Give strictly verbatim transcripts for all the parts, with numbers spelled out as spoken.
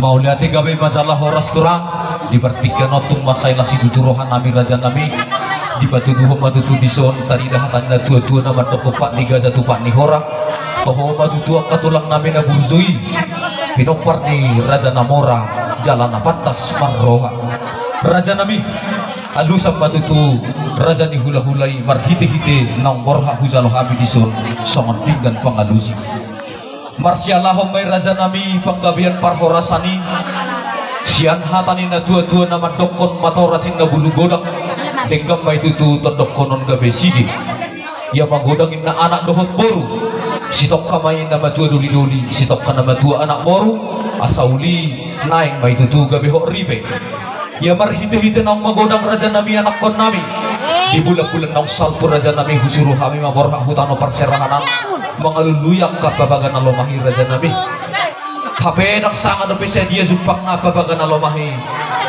Mauliate, gabe ma jala horas, Tulang. Di partingkian on tung mansai las situtu rohanami, rajanami. Dipatuduhon ma tutu dison tarida hata ni natuatua na mandok, pat ni gaja tu pat ni hora. Toho ma tutu angka tulangnami na burju i, pinompar ni raja na mora jala na pantas marroha. Rajanami, alusan ma tutu raja ni hulahula i marhitehite naung borhat hujalo hami dison songon pinggan pangalusi. Marsialahon ma i, rajanami, panggabean parhorasan i sian hata ni natuatua na mandokkon: Matoras inna bulu godang, denggan ma i tutu tondongkonon gabe sige. Ia magodang inna anak dohot boru, sitongka ma i na matua dolidoli, sitongka na matua anak boru, asa uli naeng ma i tutu gabe hot ripe. Ia marhitehite naung magodang, rajanami, anakkonnami, di bulanbulan naung salpu, rajanami, husuru hami ma borhat hu tano parserahan an mangalului angka papaga na lomah i, rajanami. Hape ndang sanga dope sadia jumpangna papaga na lomah i,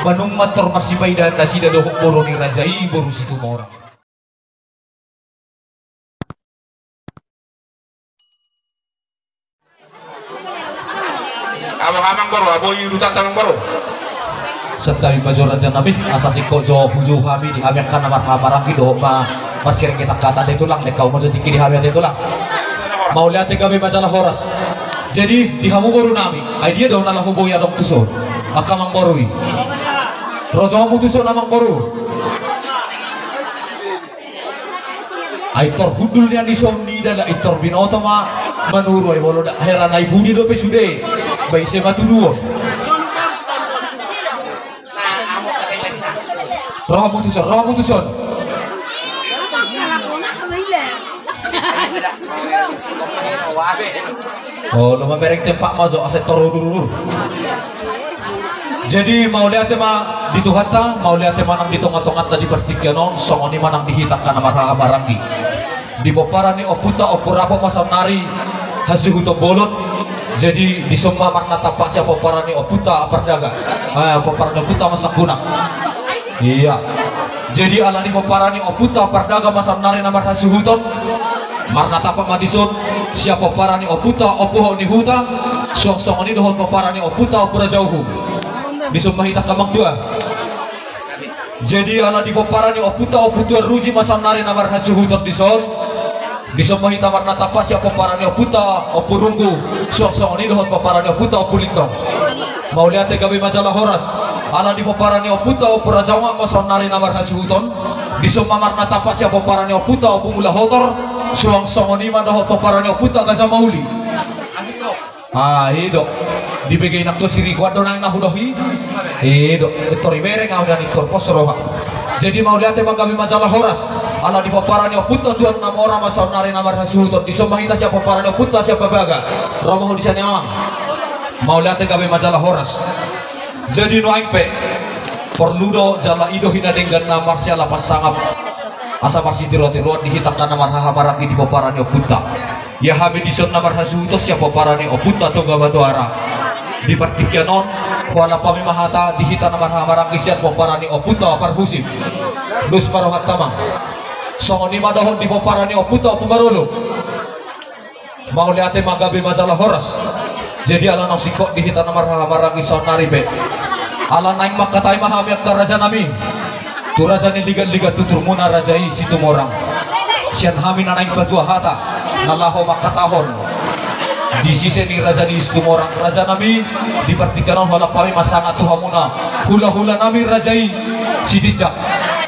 manumma tor marsipaidaan nasida dohot boru ni raja i, boru Situmorang. Abo amang boru, abo i urutan amang boru. Santabi ma jo, rajanami, asa singkop jo hujou hami di hami angka na marhahamaranggi dohot ma marsirengetan hata, ate Tulang, lehon hamu ma jo tingki di hami, ate Tulang. Mauliate, gabe ma jala horas. Jadi di hamu borunami, ai dia do na laho boi adong tuson angka amang boru i? Ro jo hamu tuson, amang boru. Ai tor hundul nian dison, nida ai tor binoto ma manuru, ai molo nda hera na i pudi dope sude, ba ise ma tuduhon? Ro hamu tuson, ro hamu tuson. Olo, mamereng tempat ma jo asa tor udur-udur. Jadi mauliate ma di Tuhanta, mauliate ma nang di tongatonganta di partingkian on, songon i ma nang di hita angka na marhahamaranggi. Di pomparan ni ompunta Ompu Rapot ma saonnari hasuhuton bolon. Jadi dison ma marnatampak sian pomparan ni ompunta Pardaga, eh, pomparan ni ompunta Mansangkunang. Ia, jadi ala ni pomparan ni ompunta Pardaga ma saonnari na marhasuhuton, marnatampak ma dison sian pomparan ni ompunta Ompu Hot ni Huta, suang songon i dohot pomparan ni ompunta Ompu Raja Uhum. Dison ma hita angka amang tua. Jadi ala di pomparan ni ompunta Ompu Tuan Ruji ma saonnari na marhasuhuton dison. Dison ma hita marnatampak sian pomparan ni ompunta Ompu Runggu, suang songon i dohot pomparan ni ompunta Ompu Lintong. Mauliate, gabe ma jala horas. Ala di pomparan ni ompunta Ompu Raja Onga ma saonnari na marhasuhuton. Dison ma marnatampak sian pomparan ni ompunta Ompu Mula Hotor, suang songon i ma dohot pomparan ni ompunta Gajah Mauli. Ah, i do. Dibege inang tua si Riko, ado nang na hudohi. I do. Tor ibereng au nian, tor pos roha. Jadi mauliate ma, gabe ma jala horas. Ala di pomparan ni ompunta Tuan Namora ma saonnari na marhasuhuton. Dison ma hita sian pomparan ni ompunta Siampabaga. Ro ma ho di sian i, amang. Mauliate, gabe ma jala horas. Jadi nuaeng pe porlu do jala i do hita denggan na marsialapan sangap asa marsitirotiroan di hita angka na marhahamaranggi di pomparan ni ompunta. Ia hami dison na marhasuhuton sian pomparan ni ompunta Toga Batuara. Di partingkian on hualap hami ma hata di hita na marhahamaranggi sian pomparan ni ompunta Parhusip. Dos ma rohanta, amang. Songon i ma dohot di pomparan ni ompunta Ompu Marolop. Mauliate ma, gabe ma jala horas. Jadi ala naung singkop di hita na marhahamaranggi saonnari pe, ala naeng mangkatai ma hami angka rajanami tu raja ni ligatligat tuturmuna, raja i Situmorang. Sian hami na naeng patua hata na laho mangkatahon di sise ni raja i Situmorang. Rajanami, di partingkian on hualap hami ma sangap tu hamuna hulahulanami, raja i Sitinjak.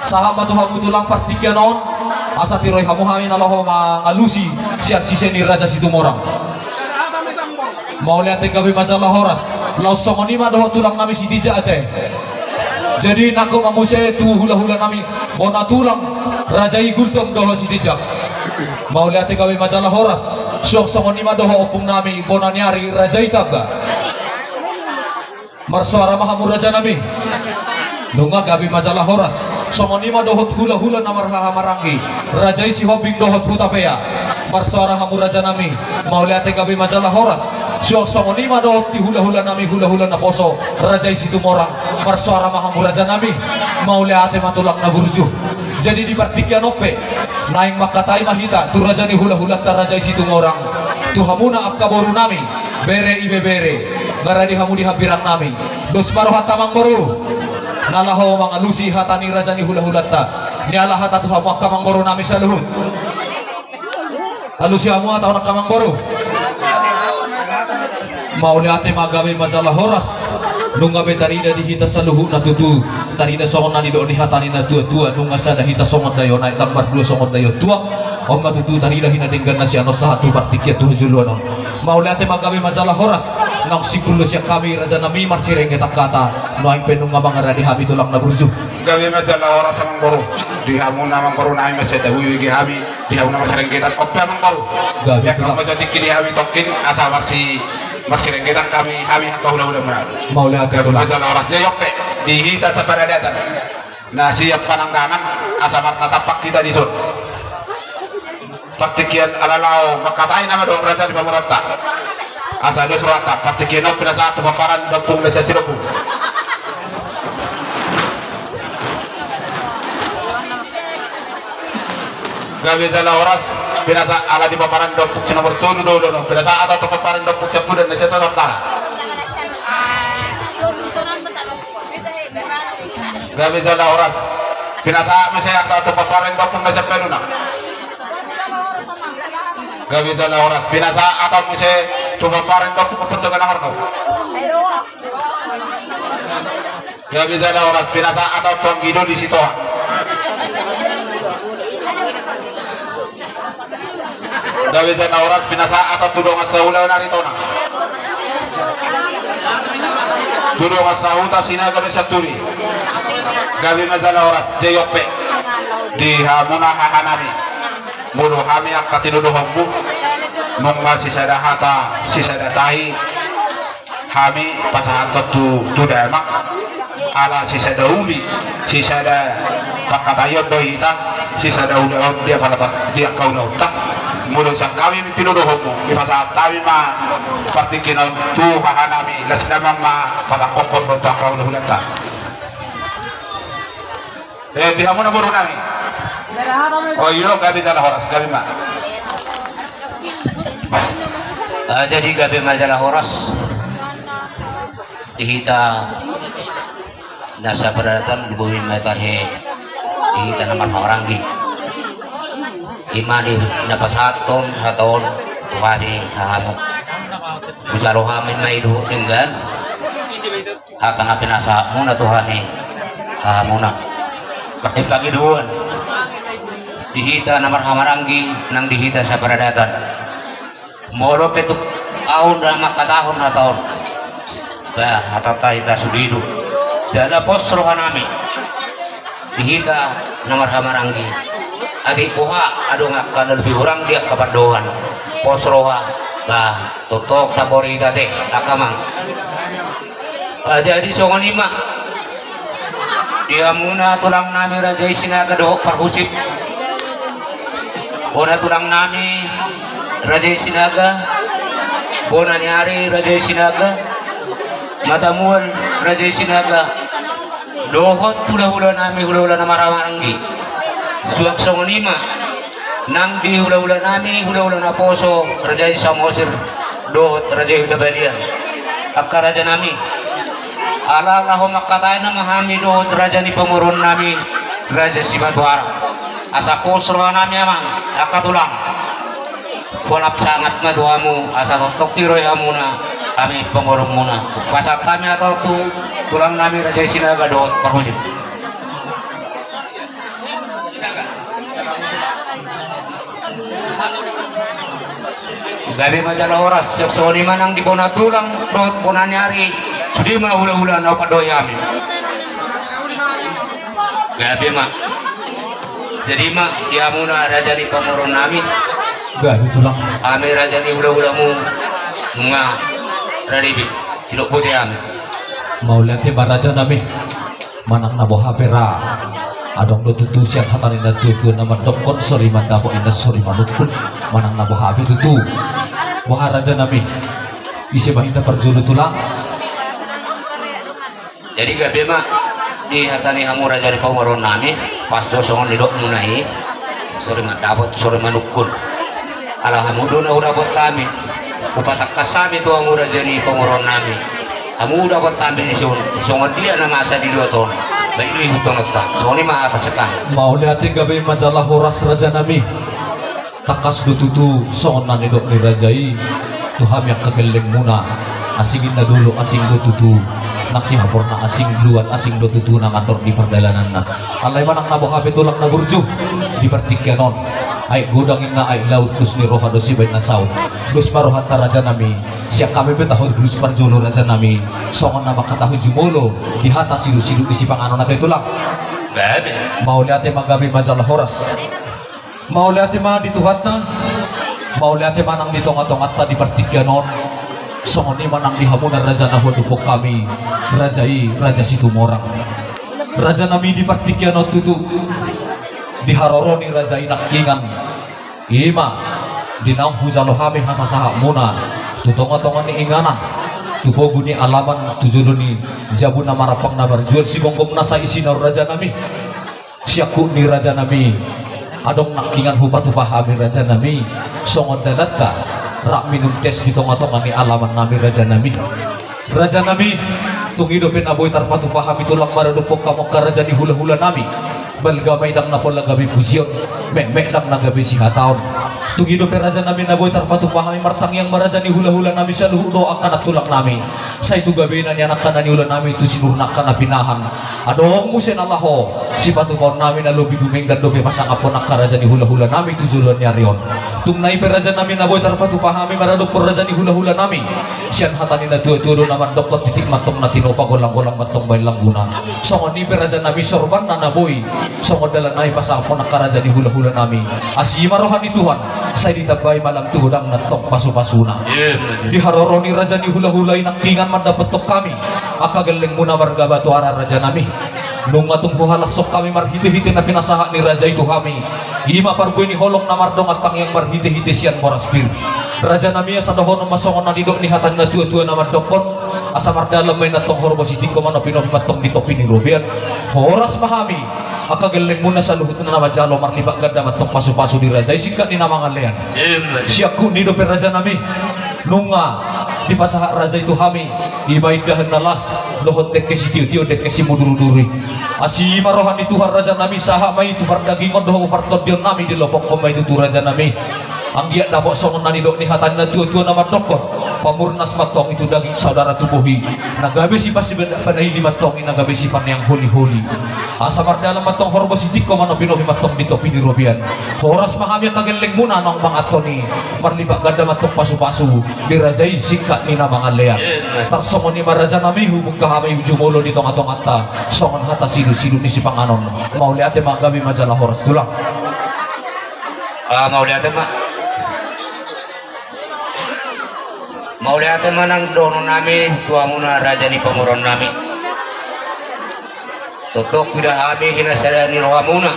Sahat ma tu hamu, Tulang, partingkian on asa tiroi hamu hami na laho mangalusi sian sise ni raja Situmorang. Mauliate, gabe ma jala horas. Laos songon i ma dohot tulangnami Sitinjak, ate. Jadi nangkok ma muse tu hulahulanami, bona tulang, raja i Gultom dohot Sitinjak. Mauliate, gabe ma jala horas. Suang songon i ma dohot ompungnami bona ni ari, raja i Tamba. Marsoara ma hamu, rajanami. Nunga, gabe ma jala horas. Songon i ma dohot hulahula na marhahamaranggi, raja i Sihombing dohot Hutapea. Marsoara hamu, rajanami. Mauliate, gabe ma jala horas. Suang songon i ma dohot di hulahulanami hulahula naposo, raja i Situmorang. Marsoara ma hamu, rajanami. Mauliate ma, tulang na burju. Jadi di partingkian on pe naeng mangkatai ma hita tu raja ni hulahulanta, raja i Situmorang, tu hamuna angka borunami. Bere ibebere, nunga rade hamu di hambirang nami. Dos ma rohanta amangboru, na laho mangalusi hata ni raja ni hulahulanta. Niala hata tu hamu angka amangboru nami saluhut. Alusi hamu hata on angka amangboru. Mauliate ma, gabe ma jala horas. Nunga be tarida di hita saluhutna tutu. Tarida songon na nidok ni hata ni na tuatua, nunga sada hita songon daion aek, na mardua songon daion tuak. On ma tutu tarida hita denggan na sian on sahat tu partingkian tu hajoloan on. Mauliate ma, gabe ma jala horas. Naung simpul do sian hami raja nami marsirenggetan hata. Nuaeng pe nunga mangarade hami tulang na burju. Gabe ma jala horas amangboru. Di hamu na amangboru nami, mansai tabege hami. Di hamu na marsirenggetan, on pe amangboru. Gabe tulang. Ia, hamu ma jo tingki di hami tongkin asa marsi, marsirenggetan hami, hami angka hulahula muna. Mauliate tulang. Gabe ma jala horas, jai on pe di hita saparadatan. Na siap pananggangan asa marnatampak hita dison. Partingkian ala laho mangkatai nama dohot raja ni pamoruonta. Asa dos rohanta, partingkian on pinasahat tu pomparan ni ompung na sian Sidompung. Gabe jala horas, pinasahat ala di pomparan ni ompung si nomor tolu do, do, do. Pinasahat tu pomparan ni ompung sian Pudan na sian Sotartara. Gabe jala horas. Pinasahat muse angka tu pomparan ni ompung na sian Panunang. Gabe jala horas. Pinasahat muse tu pomparan ni ompung Ompunta Ganahorno. Gabe jala horas. Pinasahat tu anggi doli Sitohang. Gabe jala horas, pinasahat tu dongan saulaon Aritonang. Tu dongan sahuta Sinaga dohot Sianturi. Gabe ma jala horas, jai on pe. Di hamuna hahanami. Molo hami angka tinodohonmu. Nunga sisada hata, sisada tahi. Hami pasahathon tu, tu damang, ala sisada uli, sisada pangkataion do hita, sisada ulaon di angka ulaonta. Molo sian hami tinodohonmu, dipasahat hami ma partingkian on tu hahanami, las damang ma patangkokhon do tu angka hulahulanta. Eh, di hamuna boru nami. Oh, i do, gabe jala horas, gabe ma. Ah, jadi gabe ma jala horas. Di hita na saparadatan, di bumi ma tahe, di hita na marhahamaranggi. I ma di na pasahathon hata on tu hami hahamu. Hujalo hami ma i dohot denggan. Hata na pinasahatmuna tu hami hahamuna. Marhite pangidoan di hita na marhahamaranggi nang di hita saparadatan. Molo pe tung ahu na mangkatahon hata on, bah, hatanta hita sude do. Jala pos rohanami. Di hita na marhahamaranggi. Ate boha adong angka na lobi hurang di angka pandohan. Pos roha, bah, tongtong tapori hita ate, angka amang. Ah, jadi songon i ma. Di hamuna tulang nami Raja i Sinaga dohot parhusip. Bona tulang nami Raja i Sinaga. Bona ni ari Raja i Sinaga. Matamuan Raja i Sinaga. Dohot hulahula nami, hulahula na marhahamaranggi. Suang songon i ma nang di hulahula nami, hulahula naposo Raja i Samosir dohot Raja i Hutabalian. Angka raja nami, ala laho mangkatai nama hami dohot raja ni pamoruon nami Raja Sibatuara. Asa pos roha nami amang, angka tulang. Holan sangat ma tu hamu, asa tongtong tiroi hamuna hami pamoruonmuna. Pasahat hami hata on tu tulang nami Raja i Sinaga dohot parhusip. Gabe ma jala horas, songon i ma nang di bona tulang dohot bona ni ari, sude ma hulahula na hupandok hami. Gabe ma. Jadi ma, di hamuna raja ni pamoruon nami. Gabe tulang. Hami raja ni hulahulamu. Nga. Radibi. Sidok bote hami. Mauliate ma raja nami. Manang na boha pe ra. Adong do tutu sian hata ni na tuatua na mandokkon sori mandapot inna sori manungkun. Manang na boha pe tutu. Boha raja nami. Ise ma hita parjolo tulang. Jadi gabe ma di hata ni hamu raja ni pamoruon nami, pas do songon nidokmuna i, sori mandapot, sori manungkun. Ala hamu do na hudapot hami. Hupatangkas hami tu hamu raja ni pamoruon nami. Hamu dapot hami dison, songon dia na masa di luat on. Baik do ihuthononta. Songon i ma hata sekali. Mauliate, gabe ma jala horas raja nami. Tangkas do tutu songon na nidok ni raja i tu hami angka gellengmuna. Asing inna dolo, asing do tutu. Nang sihaporna asing, luat asing do tutu na mandor di pardalananna. Alai manang na boha pe tulang na burju di partingkian on. Aek godang inna aek laut, dos ni roha do sibaen na saut. Dos ma rohanta raja nami. Sian hami pe taho dos parjolo raja nami. Songon na mangkatahon jumolo di hata siduk-siduk ni sipanganon ate tulang. Gabe. Mauliate ma, gabe ma jala horas. Mauliate ma di Tuhanta. Mauliate ma nang di tonga-tonganta di partingkian on. Songon i ma nang di hamuna raja na huadophon hami, raja i Raja Situmorang. Raja nami, di partingkian on tutu, di haroro ni raja i nangkingan, i ma di naung hujalo hami hasasahatmuna tu tonga-tonga ni inganan, tu pogu ni alaman, tu jolo ni jabu na marampang na marjual sigomgom nasa i, sian on raja nami. Siangkup ni raja nami, adong nangkingan hupatupa hami raja nami, songon dalanta rap minum tes di tonga-tonga ni alaman nami raja nami. Raja nami, tung i dope na boi tarpatupa hami tulang maradophon hamu angka raja ni hula-hula nami. Balga ma i ndang na pola gabe pujion, metmet ndang na gabe sihataon. Tung i dope raja nami na boi tarpatupa hami, martangiang ma raja ni hula-hula nami saluhut dohot angka nantulang nami. Sai tu gabena nian angka na niula nami, tu sinurna angka na pinahan. Adong muse na laho sipatupaon nami na lobi dumenggan dope pasangaphon angka raja ni hula-hula nami tu joloan ni ari on. Tung na i pe raja nami na boi tarpatupa hami maradophon raja ni hula-hula nami. Sian hata ni na tua-tua do na mandokkon, titik mantong na tinopa, golang-golang mantong baen langguna. Songon i pe raja nami sorbanna na boi songon dalan nai pasahaphon angka raja ni hula-hula nami. Asi ma roha ni Tuhan, sai ditambai ma lam tu godangna tong pasu-pasuna. Di haroro ni raja ni hula-hula i nangkingan mandapothon hami angka gellengmuna marga Batuara raja nami. Nunga tung huhalashon hami marhite-hite na pinasahat ni raja i tu hami. I ma parbue ni holong na mardongan tangiang marhite-hite sian boras pir. Raja nami, asa dohonon ma songon na nidok ni hata ni na tua-tua na mandokkon, asa mardalan ma i nantong horbo sitingko, manopi-nopi mantong di topi ni robean. Horas ma hami angka gellengmuna saluhutna na manjalo marlipat ganda mantong pasu-pasu di raja i singkat ni na mangalean. Siangkup ni dope raja nami. Nunga dipasahat raja i tu hami, i ma indahan na las dohot dengke sitio-tio, dengke simudur-udur i. Asi ma roha ni Tuhan raja nami, sahat ma i tu pardagingon dohot partondion nami, dilopokhon ma i tutu raja nami. Anggiat dapot songon na nidok ni hata ni na tua-tua na mandokkon, pamurnas mantong i tu daging saudara tu bohi, na gabe sipasi-panaili mantong i, na gabe sipaneang holi-holi. Asa mardalan mantong horbo sitingko, manopi-nopi mantong di topi ni robean. Horas ma hami angka gellengmuna naung manganhon i, marlipat ganda mantong pasu-pasu di raja i singkat ni na mangalean. Tarsongon i ma raja nami, hubuka hami jumolo di tonga-tonganta songon hata siduk-siduk ni sipanganon. Mauliate ma, gabe ma jala horas tulang. Ah, mauliate ma. Mauliate ma nang dohonon nami tu hamuna raja ni pamoruon nami. Tongtong huida hami hinasada ni rohamuna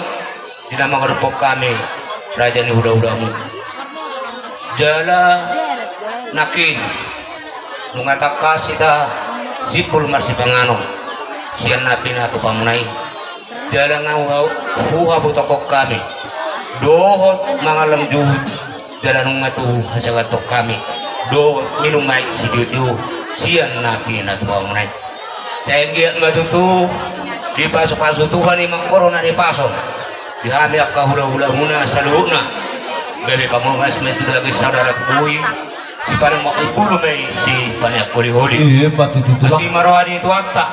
di na mangadophon hami raja ni hula-hulamu. Jala nangkin nunga tangkas hita simpul marsipanganon sian na pinatupamuna i. Jala na huha-, huhabotohon hami dohot mangallang juhut, jala nunga tu hasagathon hami dohot minum aek sitio-tio sian na pinatupamuna i. Sai anggiat ma tutu dipasu-pasu Tuhan i mangkorhon na dipasu di hami angka hula-hulamuna saluhutna. Gabe pamogas ma i tu daging saudara tu bohi, sipaneang mangkupulu ma i sipaneang holi-holi. Ima tutu tulang. Asi ma roha ni Tuhanta,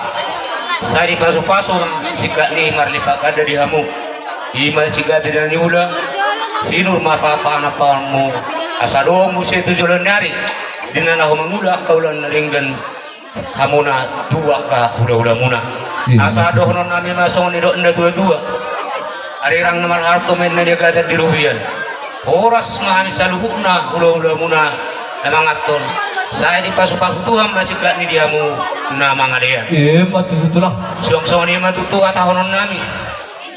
sai dipasu-pasu singkat ni marlipat ganda di hamu. Ima sigabe na niula, sinur ma panampahanmu, asa adong muse tu joloan ni ari di na laho mangula angka ulaon na denggan hamuna tu angka hula-hulamuna. Asa dohonon nami ma songon nidok ni na tua-tua: Arirang na marhalto ma inna niagatan di robean. Horas ma hami saluhutna hula-hulamuna na manganhon, sai dipasu-pasu Tuhan ma singkat ni di hamu na mangalean. Ima tutu tulang. Suang songon i ma tutu hatahonon nami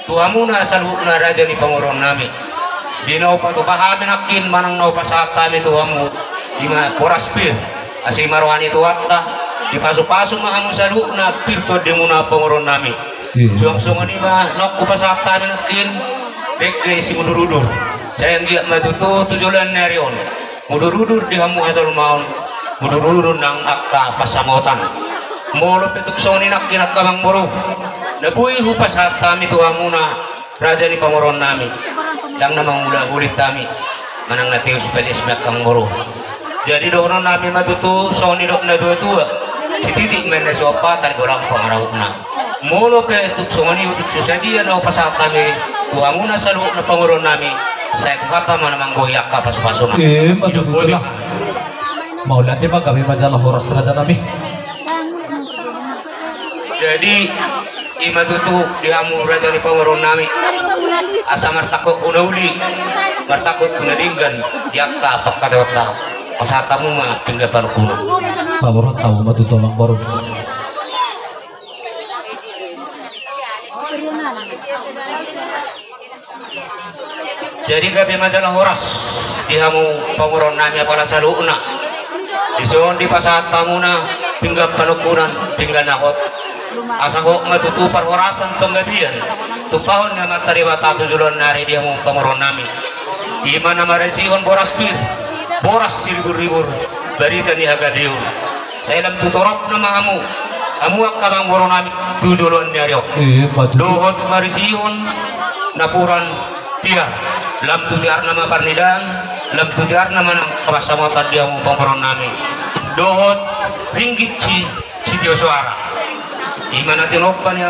tu hamuna saluhutna raja ni pamoruon nami. Di na hupatupa hami nangkin manang na hupasahat hami tu hamu, ima boras pir. Asi ma roha ni Tuhanta, dipasu-pasu ma hamu saluhutna pir tondimuna pamoruon nami. Suang songon i ma naung hupasahat hami nangkin dengke simudur-udur. Sai anggiat ma tutu tu joloan ni ari on Mudur-udur di hamu hajolmaon, mudur-udur nang angka pansamotan. Molo pe tung songon i nangkin angka amangboru, na boi hupasahat hami tu hamuna raja ni pamoruon nami, ndang na mangula-uli hami manang na teus palias ni angka amangboru. Jadi dohonon nami ma tutu songon nidok na tua-tua: Sititik ma inna so opat, tali golang pangarahutna. Molo pe tung songon i, tung so sadia na hupasahat hami tu hamuna saluhutna pamoruon nami, sai Tuhanta ma na manggohi angka pasu-pasuna. Ima tutu. Mauliate ma, gabe ma jala horas raja nami. Jadi ima tutu di hamu raja ni pamoruon nami, asa martangkok tu na uli, martangkok tu na denggan di angka pangkataionta. Pasahat hamu ma pinggan panungkunan. Paborhat hamu ma tutu amangboru. Jadi gabe ma jala horas di hamu pamoruon nami apala saluhutna. Dison dipasahat hamuna pinggan panungkunan, pinggan na hot, asa hot ma tutu parhorasan panggabean tumpahon ni Amanta Debata tu joloan ni ari di hamu pamoruon nami. Ima na marisihon boras pir, boras siribur-ribur, barita ni hagabeon. Sai lam tu torop nama hamu, hamu angka amangboru nami tu joloan ni ari on. Dohot marisihon napuran tiar, lam tu tiar nama parnidaan, lam tu tiar nama nang pansamotan di hamu pamoruon nami. Dohot ringgit si, sitio soara. Ima na tinompa ni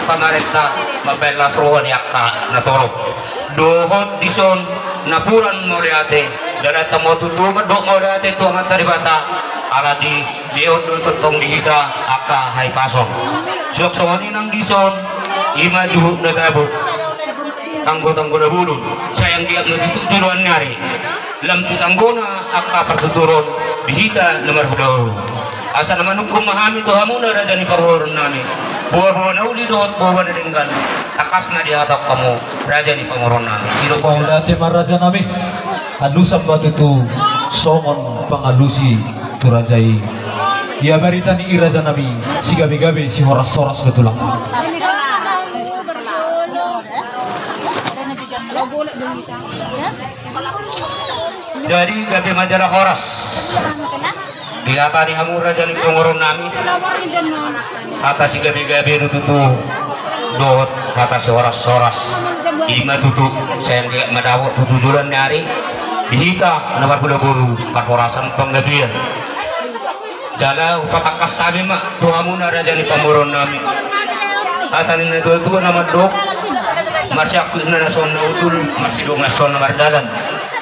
pamarenta mambahen las roha ni angka na torop. Dohot dison napuran mauliate, jala tama tutu mandok mauliate tu Amanta Debata, ala dilehon do tongtong di hita angka hahipason. Suang songon i nang dison, ima juhut na gabut, tanggo-tanggo na bulun, sai anggiat ma tutu joloan ni ari lam tu tanggona angka partuturon di hita na marhula-hula. Asa na manungkun ma hami tu hamuna raja ni pamoruon nami, boa-boa na uli dohot boa-boa na denggan, tangkas ma dihatahon hamu raja ni pamoruon nami. Sidok. Mauliate ma raja nami. Alusan ma tutu songon pangalusi tu raja i. Ia barita ni i raja nami, sigabe-gabe, sihoras-horas do tulang. Jadi gabe ma jala horas. Dihatahon hamu raja ni pamoruon nami, hata sigabe-gabe do tutu dohot hata sihoras-horas. Ima tutu, sai anggiat ma dapot tutu joloan ni ari di hita na marhula-hula parhorasan panggabean. Jala hupatangkas hami ma tu hamuna raja ni pamoruon nami. Hata ni na tua-tua na mandok: Marsiangkup na songon na utul, marsidung na songon na mardalan.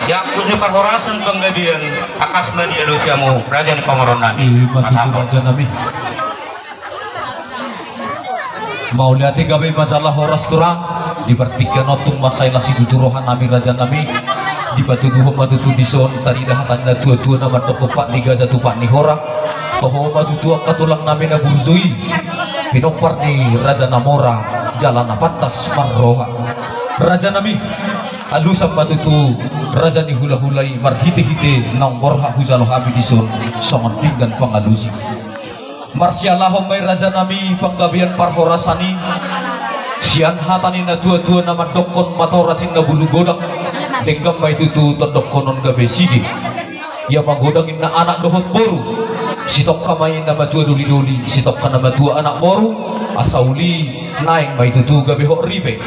Siangkup ni parhorasan panggabean, tangkas ma dialusi hamu raja ni pamoruon nami. Ima tutu raja nami. Mauliate, gabe ma jala horas tulang. Di partingkian on tung mansai las situtu roha nami raja nami. Dipatuduhon ma tutu dison tarida hata ni na tua-tua na mandok: Pat ni gaja tu pat ni hora. Toho ma tutu angka tulang nami na burju i, pinompar ni raja na mora jala na pantas marroha. Raja nami, alusan ma tutu raja ni hula-hula i marhite-hite naung borhat hujalo hami dison songon pinggan pangalusi. Marsialahon ma i raja nami panggabean parhorasan i sian hata ni na tua-tua na mandokkon: Matoras inna bulu godang, denggan ma i tutu tondongkonon gabe sige. Ia magodang inna anak dohot boru, sitongka ma i na matua doli-doli, sitongka na matua anak boru, asa uli naeng ma i tutu gabe hot ripe.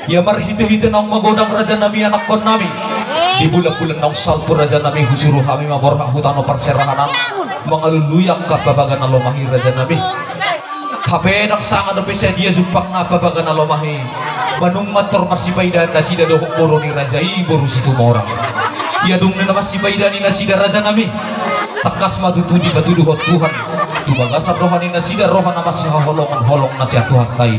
Ia marhite-hite naung magodang raja nami anakkon nami, di bulan-bulan naung salpu raja nami husuru hami ma borhat hu tano parserahan an, mangalului angka papaga na lomah i raja nami. Hape ndang sanga dope sadia jumpangna papaga na lomah i, manung ma tor marsipaidaan nasida dohot boru ni raja i, boru Situmorang. Ia dung na marsipaidaan i nasida raja nami, tangkas ma tutu dipatuduhon Tuhan tu bagasan roha ni nasida roha na masihaholongan holong na sian Tuhanta i.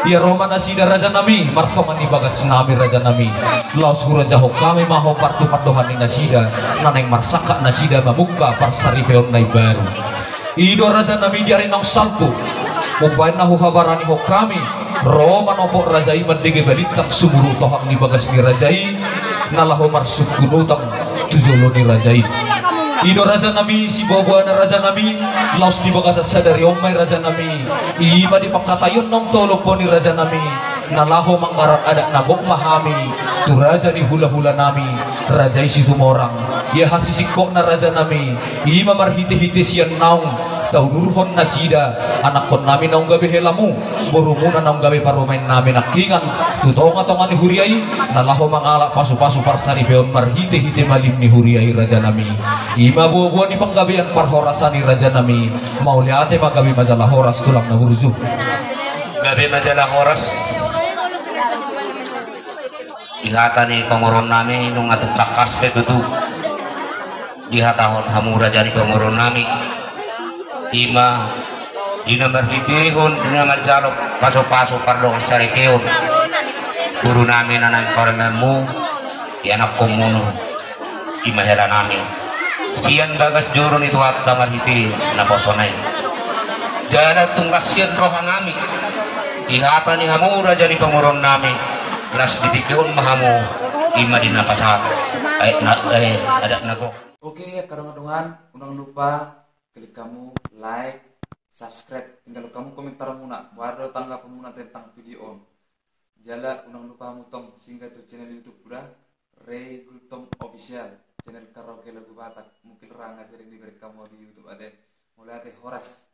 Ia ro ma nasida raja nami martonga ni bagas nami raja nami, laos hurajahon hami ma hombar tu pandohan ni nasida na naeng marsangkap nasida mamungka parsaripeon na imbaru. I do raja nami di ari naung salpu, umbahen na huhabaranihon hami, ro ma nopo raja i mandege balintang sumurut tohang ni bagas ni raja i, na laho marsungkun utang tu jolo ni raja i. I do raja nami siboaboana raja nami, laos di bagasan sadari on ma i raja nami, i ma di pangkataion naung tolop on i raja nami, Na laho manggarar adat na gok ma hami tu raja ni hulahulanami, raja i Situmorang. Ia hasisingkotna rajanami, i ma marhitehite sian naung taudurhon nasida anakkonnami naung gabe helamu, borumuna naung gabe parumaennami nangkingan tu tongatonga ni huria i, na laho mangalap pasupasu parsaripeon marhitehite malim ni huria i rajanami. I ma boaboa ni panggabean parhorasan i rajanami. Mauliate ma, gabe ma jala horas tulang na burju. Gabe ma jala horas. Di hata ni pamoruonnami nunga tung tangkas pe tutu dihatahon hamu raja ni pamoruonnami. I ma di na marhitehon di na manjalo pasupasu pardongan saripeon borunami na naeng parumaenmu, ianakkonmuna. I ma helanami sian bagas joro ni Tuhanta marhite naposona i. Jala tung las sian rohanami di hata ni hamu raja ni pamoruonnami, las di tingki on ma hamu, i ma di na pasahat adat na gok. Oke, angka dongan-dongan, unang lupa klik hamu like, subscribe, tinggalhon hamu komentarmuna, boha do tanggapanmuna tentang video on. Jala unang lupa hamu tong singgah tu channel YouTube huda, Rey Gultom Official, channel karaoke lagu Batak. Mungkin ra nga sering dibereng hamu di YouTube ate. Mauliate, horas.